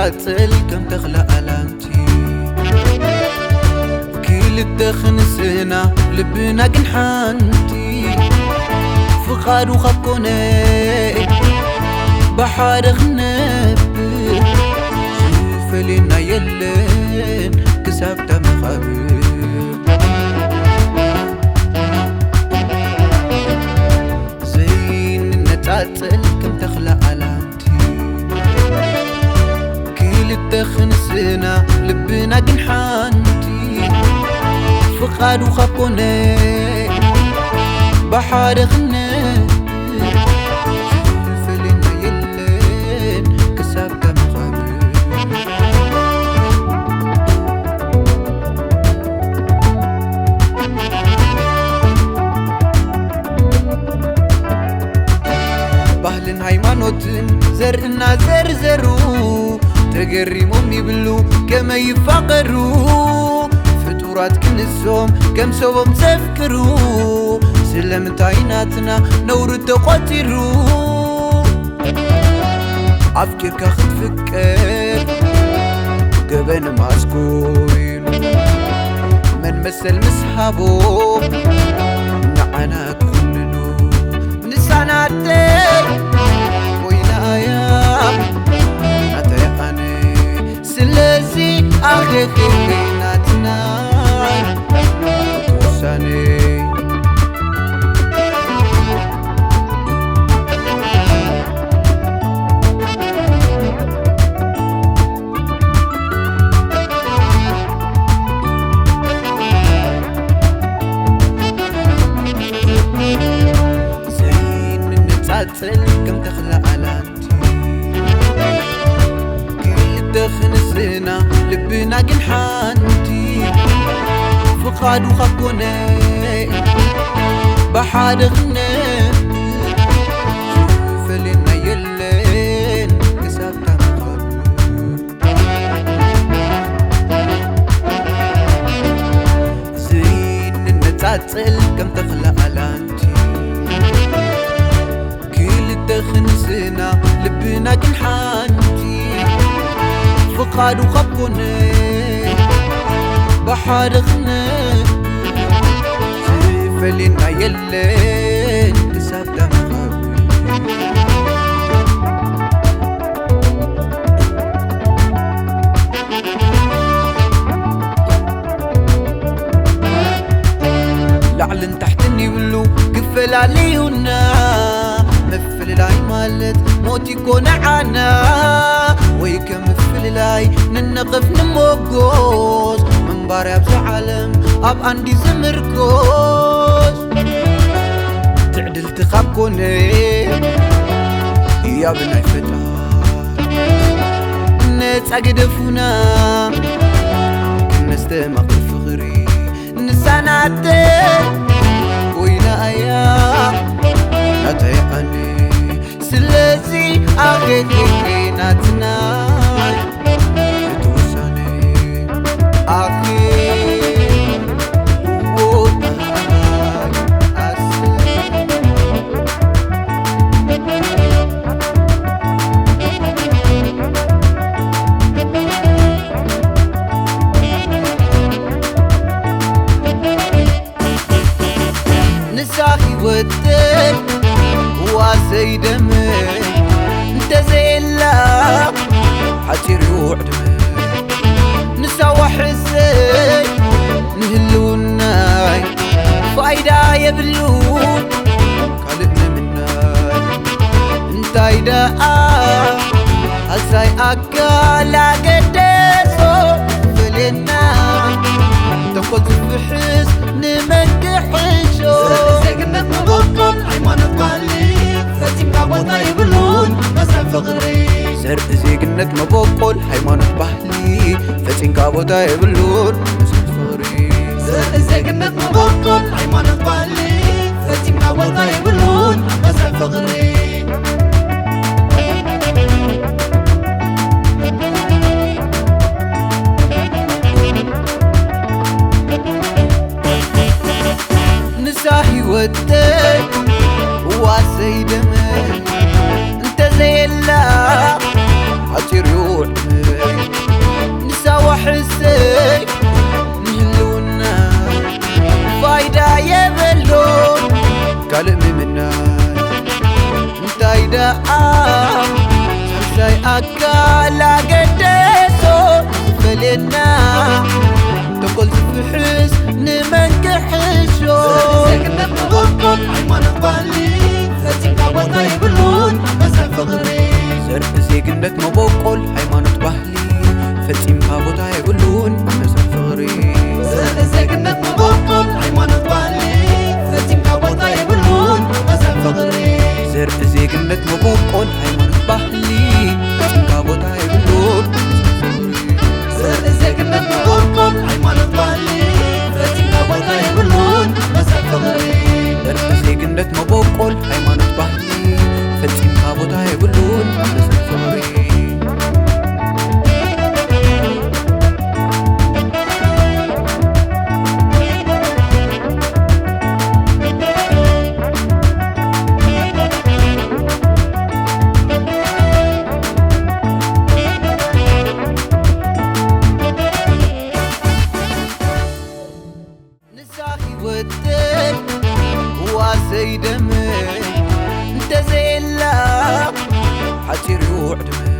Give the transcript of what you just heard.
ንጻጸል ከም ተኽለ ኣላንቲ፣ ክልተ ክንስና ልብና ግን ሓንቲ። ፍቓዱ ካብ ኮነ ብሓደ ክነብር፣ ዝፈልየና የለን ክሳብ እታ መቓብር። ዘይንነጻጸል ከም ተኽለ ኣላንቲ፣ ክልተ ክንስና ልብና ግን ሓንቲ። ፍቓዱ ካብ ኮነ ብሓደ ክነብር፣ ዝፈልየና የለን ክሳብ እታ መቓብር። ባህልን ሃይማኖትን ዘርእና ዘርዘሩ፣ ተገሪሞም ይብሉ ከመይ ይፋቐሩ። ፍጡራት ክንሶም ከም ሰቦም ዘፍቅሩ፣ ስለምንታይ ናትና ነውሪ ተቖጺሩ? ኣፍቂርካ ክትፍቀር ገበን ማስኮይኑ፣ መን መሰል ምስ ሃቦ ንዓና ክኹንኑ። ንሳ ናተይ ኮይና እያ ናተይ ኣነ። ስለዚ ኣኼ ናትና ውሳኔ። ዘይንነጻጸል ከም ተኽለ ኣላንቲ፣ ክልተ ክንስና ልብና ግን ሓንቲ። ፍቓዱ ካብ ኮነ ብሓደ ክነብር፣ ዝፈልየና የለን ክሳብ እታ መቓብር። ዘይንነጻጸል ከም ተኽለ ኣላንቲ፣ ክልተ ክንስና ልብና ግን ሓንቲ። ፍቓዱ ካብ ኮነ ብሓደ ክነብር፣ ዝፈልየና የለን ክሳብ እታ መቓብር። ላዕልን ታሕትን ይብሉ ክፈላልዩና፣ ምፍልላይ ማለት ሞት ይኮ ንዓና። ወይ ከም ምፍልላይ ንነቐፍ ንሞጎስ፣ ምንባር ኣብዚ ዓለም ኣብ ኣንዲ ዝምርኮስ። ትዕድልቲ ካብ ኮነ እያ ብናይ ፈጣሪ ነጻ ግደፉና፣ ክነስተማቕር ፍቕሪ። ንሳ ናተይ ኮይና እያ ናተይ ኣነ። ስለዚ ኣኼ ናትና እቲ ውሳኔ ኣኼ። ንሳ ህይወተይ ዋሰይ ደመይ እንተዘየላ ሓጺር እዩ ዕድመይ። ንሳ ዋሕሰይ ንህልውናይ ፋይዳ የብሉን ካልእ ምምናይ። እንታይ ደኣ ኣዛይ ኣካል ኣገደሶ ፈልየና፣ ተንኮል ዝፍሕስ ንመን ክሕሾ? ዘርኢ ዜግነት መበቆል ሃይማኖት ባህሊ ፈጺምካ ቦታ የብሉን መስርሕ ፍቕሪ። ዘርኢ ዜግነት መበቆል ሃይማኖት ባህሊ ፈጺምካ ቦታ የብሉን መስርሕ ፍቕሪ። ዘርኢ ዜግነት መበቆል ሃይማኖት ባህሊ ፈጺምካ ቦታ የብሉን መስርሕ ፍቕሪ። ንሳ ህይወተይ ዋሰይ ደመይ እንተዘየላ ሓጺር እዩ ዕድመይ። ንህልውና ፋይዳ የብሉን ካልእ ምምናይ። እንታይ ደኣ ሳልሳይ ኣካል ኣገደሶ ዝፈልየና? ተንኮል ዝፍሕስ ንመን ክሕሾ? ዜግነት መበቆል፣ ሃይማኖት፣ ባህሊ ፈጺምካ ቦታ የብሉን መስርሕ ፍቕሪ። ዘርኢ ዜግነት መበቆል፣ ሃይማኖት፣ ባህሊ ፈጺምካ ቦታ የብሉን መስርሕ ፍቕሪ። ዘርኢ ዜግነት መበቆል፣ ሃይማኖት፣ ባህሊ ፈጺምካ ቦታ የብሉን መስርሕ ፍቕሪ። ዘርኢ ዜግነት መበቆል፣ ሃይማኖት፣ ባህሊ ፈጺምካ ቦታ የብሉን መስርሕ ፍቕሪ። ዘርኢ ዜግነት መበቆል፣ ሃይማኖት፣ ባህሊ ፈጺምካ ቦታ የብሉን መስርሕ ፍቕሪ። ዘርኢ ዜግነት መበቆል፣ ሃይማኖት፣ ባህሊ ፈጺምካ ቦታ የብሉን መስርሕ ፍቕሪ። ንሳ ህይወተይ ዋሰይ ደመይ እንተዘየላ ሓጺር እዩ ዕድመይ።